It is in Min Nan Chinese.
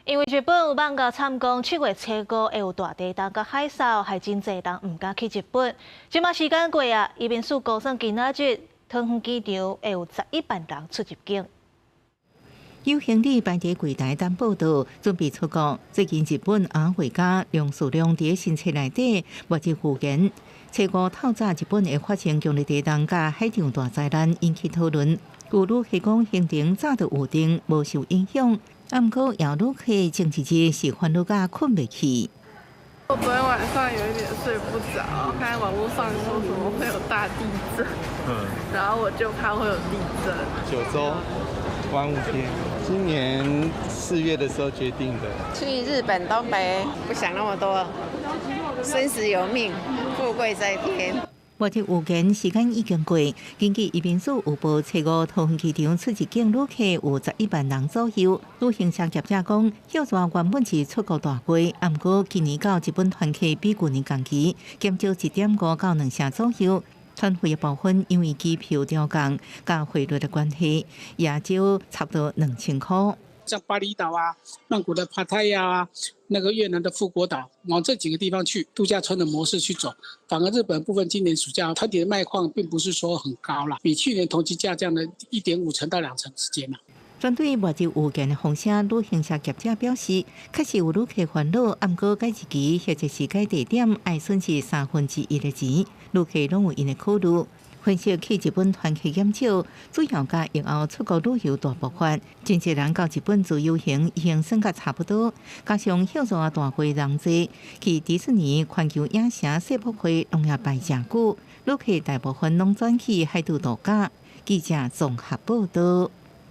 因為日本有網路參講7月初五會有大地震佮海嘯，害真濟人毋敢去日本。這馬時間過啊，移民署估算今仔日桃園機場會有11萬人出入境。有行李擺佇櫃台等報到，準備出國。最近日本阿畫家梁思良佇新冊內底末日預言，初五透早日本會發生強烈地震佮海上大災難，引起討論。有旅客講行程早就預定，無受影響。毋過有旅客前一日是煩惱甲睏袂去。我昨天晚上有一點睡不着，看網絡上說什麼會有大地震，然後我就怕會有地震。9州玩5天，今年4月的時候決定的。去日本東北，不想那麼多，生死有命，富貴在天。末日預言時間已經過，根據移民署有報，初五桃園機場出入境旅客有11萬人左右。旅行社業者講，歇熱原本是出國大季，毋過今年到日本團客比舊年同期減少1.5到2成左右。團費的部分因為機票調降佮匯率的關係，也少差不多2000箍。像巴厘島啊、曼谷的帕泰亞啊、那個越南的富國島，往這幾個地方去度假村的模式去走，反而日本部分今年暑假團體的賣況並不是說很高啦，比去年同期下降了1.5成到2成之間啦。針對末日預言的風聲，旅行社業者表示，確實有旅客煩惱，毋過改日期或者是改地點，愛損失1/3的錢，旅客攏有𪜶的考慮。分析去日本團客減少，主要佮疫後出國旅遊大爆發，真濟人到日本自由行已經算甲差不多，加上歇熱大季人濟，去迪士尼、環球影城、世博會攏也排誠久，旅客大部分攏轉去海島度假。記者綜合報道。